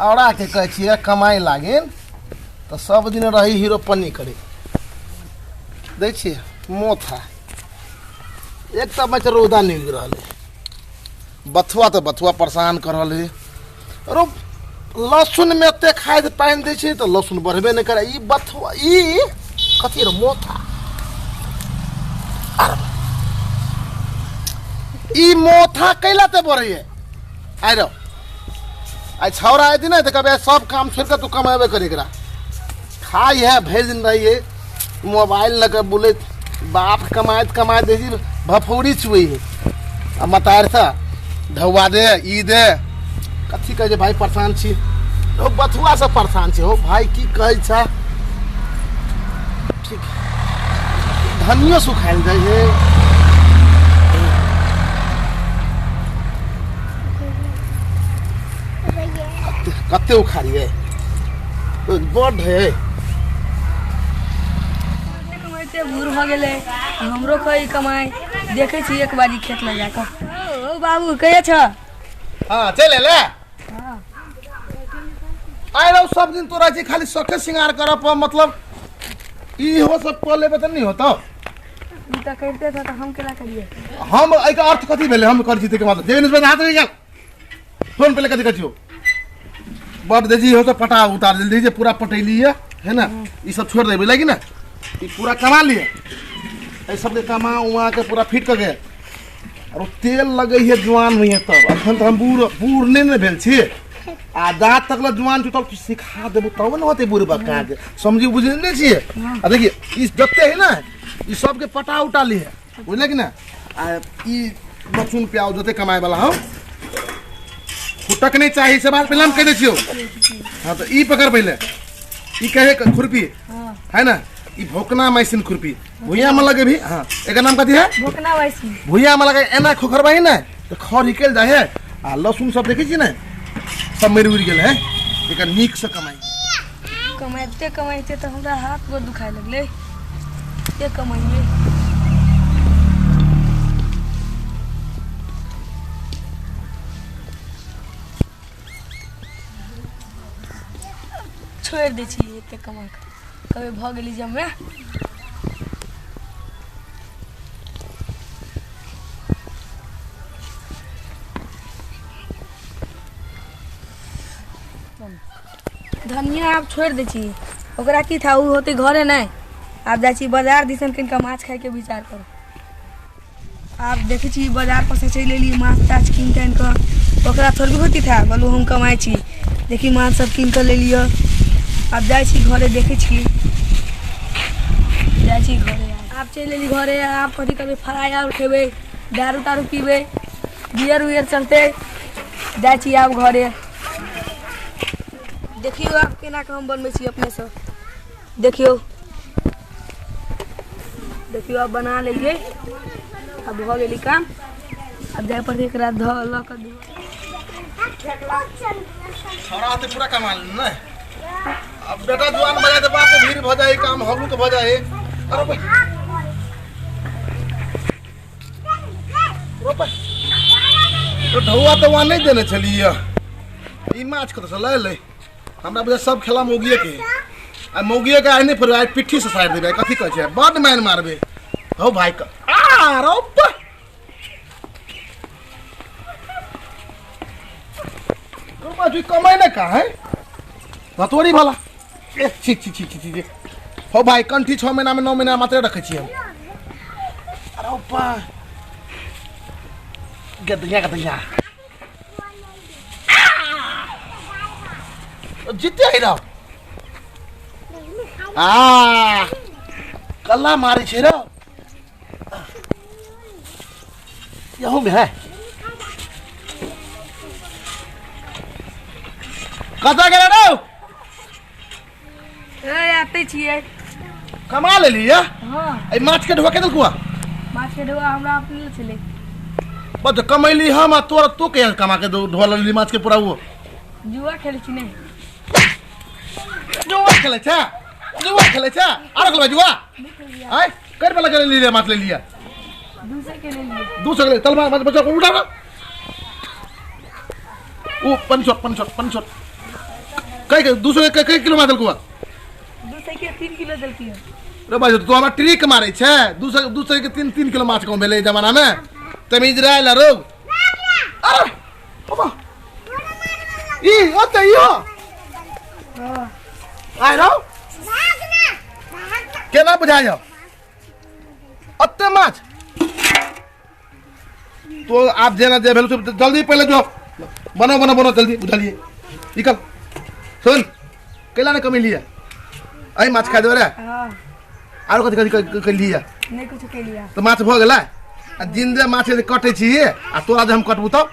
औराके कहै छियै कमाइ लागिन तऽ सब दिन रही हीरो पन्नी करे दै छियै मोथा एक तऽ बच्चा रौदा निकलि रहल है बथुआ तऽ बथुआ परेशान कर रहल है रो लहसुनमे एते खाद पानि दै छै तऽ लहसुन बढ़बे नहि करे ई बथुआ ई कथी रो मोथा ई मोथा कैला ते बढ़ैए आइ रहो आइ छौड़ा अयती ने तऽ कहबै सब काम छोड़ि कऽ तू कमेबे कर एकरा खाइ है भरि दिन रहिए मोबाइल लऽ कऽ बुलैत बाप कमाइत कमाइत देखी भफौरी छुए है आ मतारसँ ढौआ दे ई दे कथी कहै छै भाय परेशान छी हो बथुआसँ परेशान छी हो भाय की कहै छै ठीक धनियो सुखायल जाइ है कते उखाड़िए बड्ड है कमाइते बूढ़ भऽ गेलै हमरो कही कमाइ देखै छी एक बारी खेत लऽ जाकऽ ओ बाबू कहिया छ हाँ चल ले आइ रौ सब दिन तोरा छै खाली शौखे श्रृंगार करऽ पर मतलब इहो सब कऽ लेबै तऽ नहि होतौ ई तऽ करिते छ तऽ हम केना करियै हम एहिके अर्थ कथी भेलै हम करै छी ताहिके मतलब जेबी नहीं हाथ नहीं गेल फोन पे कथी कथियो बड दे हो तो पटा उतार दे जे पूरा पटैली है है ना ई सब छोड़ देबै लगी ना ई पूरा कमा लिए एहि सबके कमा उमा के पूरा फिट कऽ के और तेल लगे है जुआन हुई है तब अखन तऽ हम बूढ़ बूढ़ नहि ने भेल छी आ दाँत तक ला जुआन छौ तब सिखा देबो तब ने होतै बूढ़ बक्का के समझी बुझी नहि छियै आ देखिए ई जते है ना ई सबके पटा उटा ली है बुझले कि ना आ ई लहसुन प्याज जते कमाए वाला हो फुटक नहीं चाहिए से बात पहले हम कह दै छियौ हाँ तो ई पकड़ पहले ई कहे खुरपी है ना ई भोकना मशीन खुरपी भुइया में लगे भी हाँ एकर नाम कथी है भोकना मशीन भुइया में लगे एना खोखरबाही ने तो खर निकल जाए है आ लहसुन सब देखै छी ने सब मरि उड़ि गेल है एकर नीक से कमाई कमाइते कमाइते तऽ हमरा हाथ गोर दुखाए लगलै के कमाइए छोड़ि दै छी एते कमा कऽ कभी भऽ गेली जमे धनिया आब छोड़ि दै छी ओकरा की था ओ होतै घरे नहि आब जाइ छी बाजार दिसन कनिका माछ खाइके विचार करू आब देखै छी बाजार पर से चलि एली माछ ताछ कीन तानि कऽ ओकरा थोड़बे होती था बोलू हम कमाइ छी देखी माछ सब कीन कऽ लेलियै आब जाइ छी घरे देखै छी जाइ छी घरे आब चलि एली घरे आब कथी करबै फ्राइ आर खेबै दारू तारू पीबै बियर उयर चलतै जाइ छी आब घरे देखियौ आब केना कऽ हम बनबै छी अपनेसँ देखियौ देखियौ आब बना लेलियै आब भऽ गेली काम आब जाय पड़तै एकरा धऽ लऽ कऽ धो छौड़ा तो पूरा कमा लेने ने अब बेटा जुआन भऽ जाए तो बाप के भीड़ भऽ जाए काम हल्लुक भऽ जाए अरे भाई रोपै तो ढौआ तो वहाँ नहीं देने छलियै ई माछ कतऽसँ लऽ एलै हमरा बुझाइ सब खेला मौगिए के आ मौगिए के आइ नहि फड़बै आइ पिट्ठी से सारि देबै कथी कहै छै बड्ड मारि मारबै हौ भाई क आ रौ बा। रौ जी कमाइ ने का है हथौड़ी भला ए छी छी छी छी छी हो भाई कंठी 6 महीना में 9 महीना मात्र रखे छी हम अरे बा गदैया गदैया जीते है रहो आ कल्ला मारे छे रो यहू में है कतऽ गेलै रौ ए आते छियै कमा लेली या हाँ एहि माछ के ढोआ के देलकू माछ के ढोआ हमरा अपने छलै बस कमैली हम आ तोरा तू के कमा के ढोआ लेली माछ के पूरा वो जुआ खेलै छी नहि जुआ खेलै छै जुआ खेलै छै आरो खेलबै जुआ आय कर वाला के लेली माछ ले लिया 200 के ले लिया 200 के तलवार माछ बच्चा उठा ओ पंचोट पंचोट पंचोट कै 200 के कै किलो माछ देलकौ? 200 के 3 किलो देलकी। रे भाई, तू हमरा ट्रिक मारै छै। 200 के 3 3 किलो माछ कम भेलै एहि जमानामे? तमीज रह ला रोग। अरे बाबा, ई ओते इहो। हाँ। आइ रहो, केना बुझाइ हौ अते माछ? तो आब जेना जे भेल से जल्दी पहिले जो बनो बनो बनो जल्दी, बुझलिए? निकल। सुन, कैला ने कमेलिए एहि माछ खाइ देबै रे? हाँ। आरो कथी कथी कैलिए? नहीं कुछ केलिया। तऽ माछ भऽ गेलै। आ जिन्दे माछ जे कटै छी आ तोरा जे हम कटबू तब